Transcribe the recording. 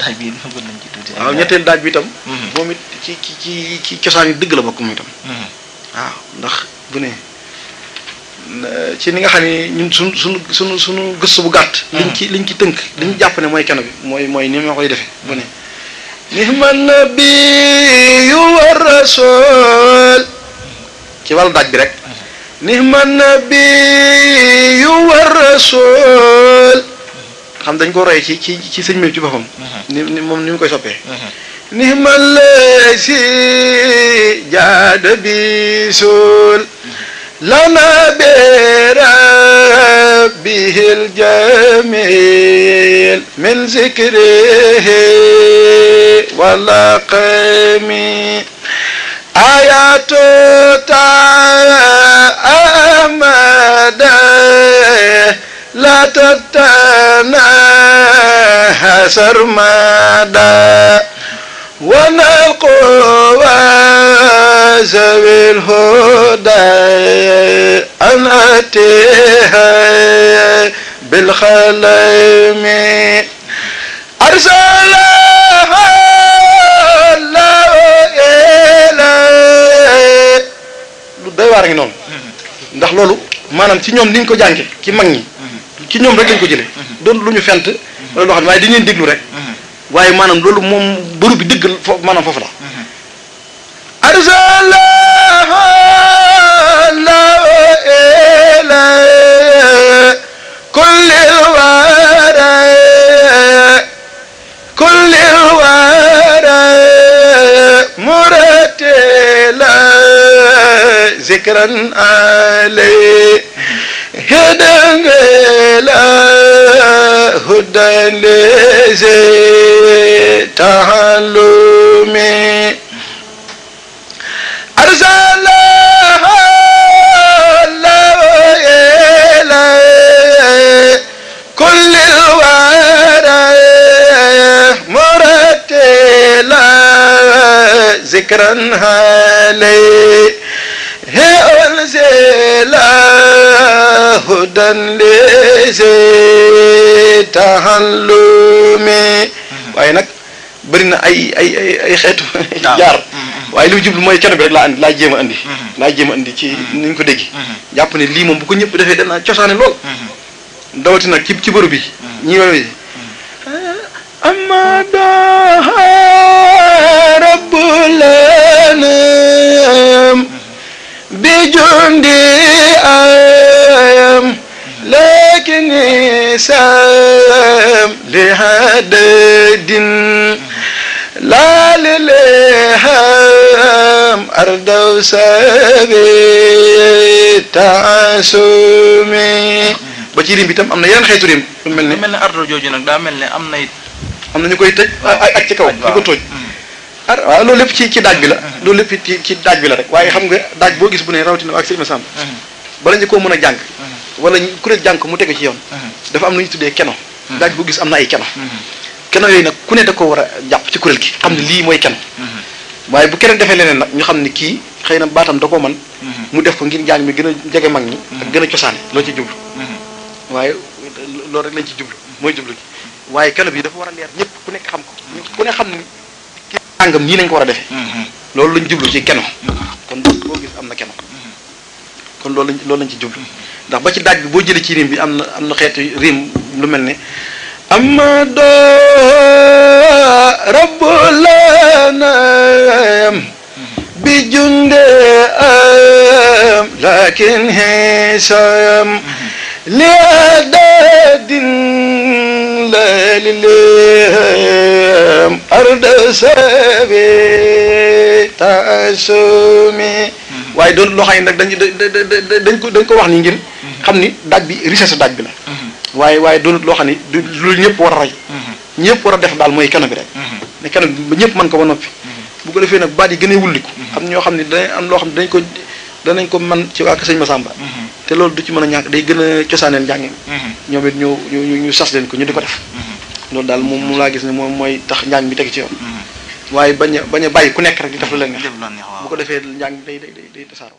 daaj bi bëgg nañ ci tuuti. waaw ñetteelu daaj bi itam. moom it ci cosaan yi dëgg la bokk moom itam. waaw ndax bu ne ci ni nga xam ne ñun suñu gëstu bu gàtt. liñ ci tënk liñ jàpp ne mooy kenn bi mooy ni ma koy defee bu ne. nihman nabiyyu war rasul ci wàllu daaj bi rek. nihman nabiyyu war rasul xam dañ ko roy ci sëñ mi ci boppam. ni moom ni mu koy soppee. nihmal lazi jaada bisul lana bi rabbihil jamil min zikrihi wala qami ayatu ta amada la tatana sarmada ونلقوا ذوي الهدى أن أتيها بالخلم أرسلها الله إليه lu doy waar ngi noonu ndax loolu maanaam ci ñoom niñ ko jànge ci mag ñi ci ñoom rek lañ ko jëlee doon lu ñu fent wala loo xam ne waaye dañ leen déglu rek waaye maanaam loolu moom bëru bi dëgg foofu maanaam foofu la arsalahu ila kullil wara muratila zikran alay هدنا هدى لزي تعلمي أرسلها الله إلى كل الورى مرتلا ذكرا عليه أنزل هدى لذي تعلمي waaye nag bëri na ay xeetu jaar waaye li mu jublu mooy kenn bi rek laa jéem a andi ci ni ñu ko dégg jàpp ne lii moom bu ko ñëpp defee dana cosaane lool dawati nag ci bëru bi ñi woy amada rabbul anam بجندي أم لكن سام لهدد لا للهام أرض سبي تعسمي ba ci rim bi tam am na yeneen xeetu rim lu mel ne ardo jooju nag daa mel ne am na it am na ñu koy tëj ak ci kaw di ko tooj waaw loolu lépp ci daaj bi la loolu lépp ci daaj bi la rek waaye xam nga daaj boo gis bu ne rawatina ak sëñ Massamba bala ñu koo mën a jàng wala kuréel jàng ko mu tegu ci yoon dafa am lu ñu tuddee keno daaj boo gis am na ay keno yooyu nag ku ne da ko war a jàpp ci kuréel gi xam ne lii mooy keno waaye bu keneen defee leneen nag ñu xam ne kii xëy na baatam da koo man mu def ko ngir njàng mi gën a jege mag ñi ak gën a cosaane loo ci jublu waaye loolu rek lañ ci jublu mooy jublu gi waaye keno bi dafa war a leer ñëpp ku nekk xam ko ku ne xam ni àngam nii lañ ko war a defee loolu lañ jublu ci keno kon boo gis am na keno kon loolu lañ ci jublu ndax ba ci daaj bi boo jëlee ci rim bi am na xeetu rim lu mel ne amado rabbul anam bi junde am lakin hisam li adadin la lilham arda sabi taasumi waaye doon loo xam ne nag dañ ko wax ni ngir xam ni daaj bi richesse daaj bi la waaye doonut loo xam ne lu ñëpp war a roy ñëpp war a def daal mooy keno bi rek ne keno bi ba ñëpp mën ko ba noppi bu ko defee nag baat yi gën a wulliku am ñoo xam ne danañ am loo xam ne danañ ko man ci waa sëñ Massamba te loolu du ci mën a ñàkk day gën a cosaaneel njàng mi ñoom it ñu sas leen ko ñu di ko def loolu daal moom laa gis ne moom mooy tax njàng bi teg ci yoon waaye bañ a bàyyi ku nekk rek di def lu leen neex bu ko defee njàng day tasaaroo